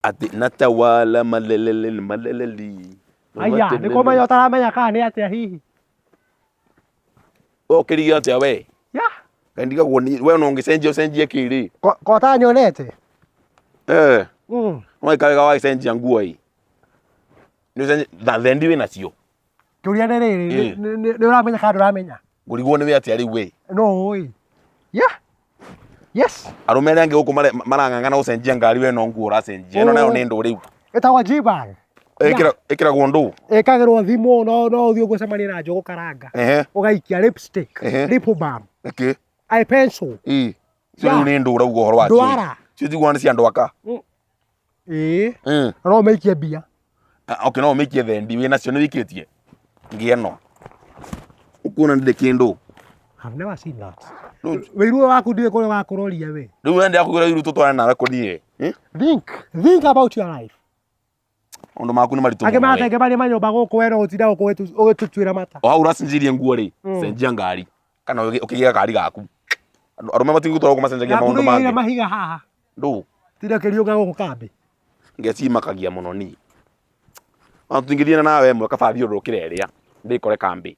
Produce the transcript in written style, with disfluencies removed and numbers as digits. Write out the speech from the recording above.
Atĩ natawala malelele maleleli. Aya, nĩ kũmenya ũtaramenya kana nĩ atĩa hihi. We ũkĩrigia atĩa we? Ya. Kaĩ ndigagwo ni we no ũngĩcenjia ũcenjie kĩ rĩ? Ko ũtanyonete? Eh. No ĩka wega wagĩcenjia nguo ĩ. Nĩ ũcenjie thendi wĩ nacio. Kĩũria nĩ rĩrĩ, nĩ ũramenya kana ndũramenya? Ngũrigwo nĩ we atĩa rĩu we? No ũĩ. Yeah. Yes. Arũme arĩa angĩ gũkũ marang'ang'ana gũcenjia ngari we no nguo ũracenjia. Ĩno nayo nĩ ndũ rĩu. Ĩtagwo G-bag. Ĩkĩragwo ndũ? Ĩkagĩrwo thimũ no no ũthiĩ ũguo ũcemanie na njũgũ karanga. Ũgaikia lipstick, lip balm. Ĩkĩ? Eye pencil. Ĩ. Cio rĩu nĩ ndũ ũrauga ũhoro wacio. Ndwara. Cio njiguaga nĩ cia andũ aka. Ĩĩ. No ũmĩikie mbia. Ah, okay, no ũmĩikie thendi wĩ nacio nĩ wĩikĩtie. Ngĩ ĩno. Ũkuona ndĩrĩ kĩndũ. I've never seen that. Rĩu Wĩiru waku ndiũĩ kũrĩa wakũroria we. rĩu we ndĩrakũgĩra iru tũtwarane nawe kũthiĩ. Eh? Think, think about your life. Maũndũ maku nĩ maritũ Angĩ mũno we. maratenge marĩ manyũmba gũkũ we no ũtinda gũkũ ũgĩtũtuĩra mata. O hau ũracenjirie nguo rĩ, cenjia ngari. Kana ũkĩgĩa gakari gaku. Andũ arũme matigũtwarwo gũkũ macenjagia Yaku maũndũ nĩigĩrĩire mangĩ. mahiga haha. Ndũ. Tinda ũkĩriũnga gũkũ kambĩ. Ngecimakagia mũno niĩ. Ona tũtingĩthiĩ nawe ĩmwe kaba thiũrũrũkĩre ĩrĩa ndĩkore kambĩ.